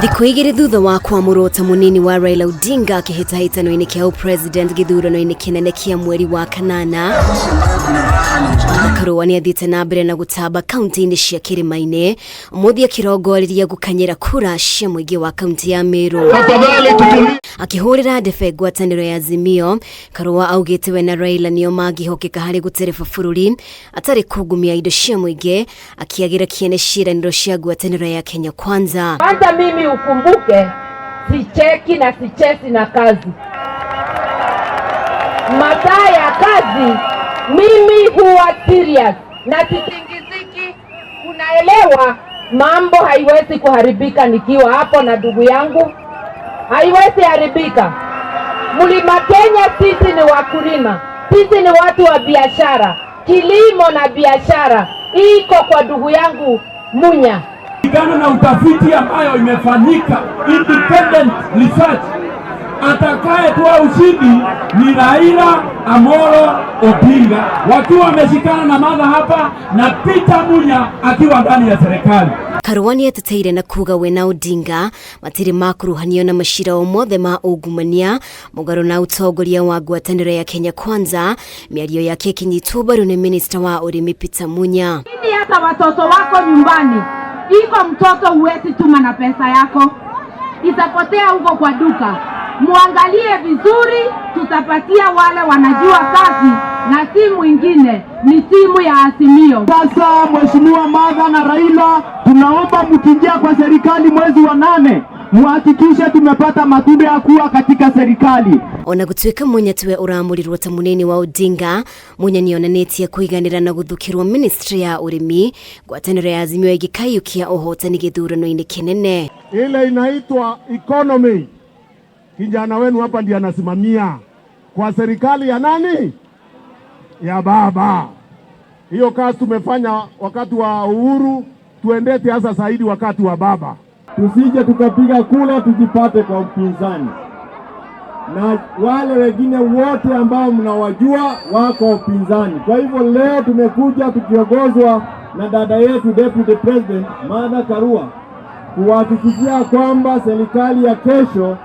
Thikũ igĩrĩ thutha wa kwamũrwo ta mũnini wa Raila Odinga kĩhĩtahĩtano-inĩ kĩa ũpresident gĩthurano-inĩ kĩnene kĩa mweri wa kanana, Karũa nĩ athiĩte na mbere na gũtamba kaunti-inĩ cia kĩrĩma-inĩ, ũmũthĩ akĩrongoreria gũkanyĩra kura cia mũingĩ wa kaunti ya Meru. Tafadhali tutulie. Akĩhũrĩra ndebe ngwatanĩro ya Azimio, Karũa augĩte we na Raila nĩo mangĩhokeka harĩ gũtereba bũrũri atarĩ kungumia indo cia mũingĩ, akĩagĩra kĩene ciĩranĩro cia ngwatanĩro ya Kenya Kwanza. Kwanza mimi ukumbuke, sicheki na sichezi na kazi. Masaa ya kazi mimi huwa serious na sitingiziki. Unaelewa, mambo haiwezi kuharibika nikiwa hapo na ndugu yangu, haiwezi haribika. Mlima Kenya sisi ni wakulima, sisi ni watu wa biashara. Kilimo na biashara iko kwa ndugu yangu Munya. Kulingana na utafiti ambayo imefanyika independent research, atakayetoa ushindi ni Raila Amolo Odinga wakiwa wameshikana na Martha hapa na Peter Munya akiwa ndani ya serikali. Karũa nĩ eteteire na kuga we na Odinga matirĩ makuruhanio na macira o mothe ma ungumania mũgarũ na ũtongoria wa ngwatanĩro ya Kenya Kwanza, mĩario yake ĩkĩnyitwo mbaru nĩ minista wa ũrĩmi Peter Munya. Lakini hata watoto wako nyumbani, iko mtoto huwezi tuma na pesa yako, itapotea huko kwa duka. Muangalie vizuri, tutapatia wale wanajua kazi, na si mwingine ni timu ya Azimio. Sasa Mheshimiwa Martha na Raila, tunaomba mkiingia kwa serikali mwezi wa 8 muhakikishe tumepata matunda ya kuwa katika serikali. Ona gũtuĩka Munya tiwe ũramũrirwo ta mũnini wa Odinga, Munya nĩonanĩtie kũiganĩra na gũthukĩrwo ministry ya ũrĩmi, ngwatanĩro ya Azimio ĩgĩkaiyũkia ũhotani gĩthurano-inĩ kĩnene. Ile inaitwa economy. Kijana wenu hapa ndiye anasimamia kwa serikali ya nani? Ya baba. Hiyo kazi tumefanya wakati wa Uhuru, tuendete hasa zaidi wakati wa baba. Tusije tukapiga kura tujipate kwa upinzani, na wale wengine wote ambao mnawajua wako upinzani. Kwa hivyo leo tumekuja tukiongozwa na dada yetu Deputy President Martha Karua kuhakikishia kwamba serikali ya kesho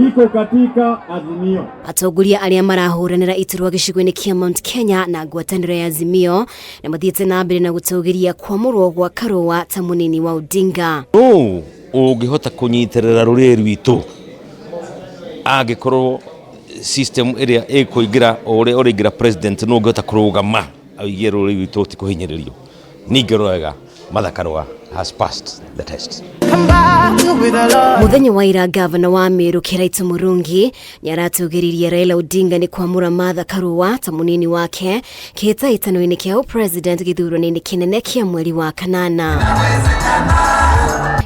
iko katika Azimio. Atongoria arĩa marahũranĩra iturwa gĩcigo-inĩ kĩa Mount Kenya na ngwatanĩro ya Azimio nĩ mathiĩte na mbere na gũtũgĩria kwamũrwo gwa Karũa ta mũnini wa Odinga. Nũ ũngĩhota kũnyitĩrĩra rũrĩrĩ rwitũ angĩkorwo system ĩrĩa ĩkũingĩra o ũrĩa ũrĩingĩra president, nũ ũngĩhota kũrũgama oige rũrĩrĩ rwitũ ti kũhinyĩrĩrio? Ningĩ wega, Martha Karũa has passed the test. Mũthenya wa ira, gavana wa Meru Kiraito Murungi nĩaratũgĩririe Raila Odinga nĩ kwamũra Martha Karũa ta mũnini wake kĩhĩtahĩtano-inĩ kĩa ũpresident gĩthurano-inĩ kĩnene kĩa mweri wa kanana.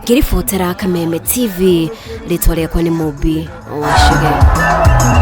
Ngĩribotera Kameme TV, rĩtwa rĩakwa nĩ Mũmbi wa Chege.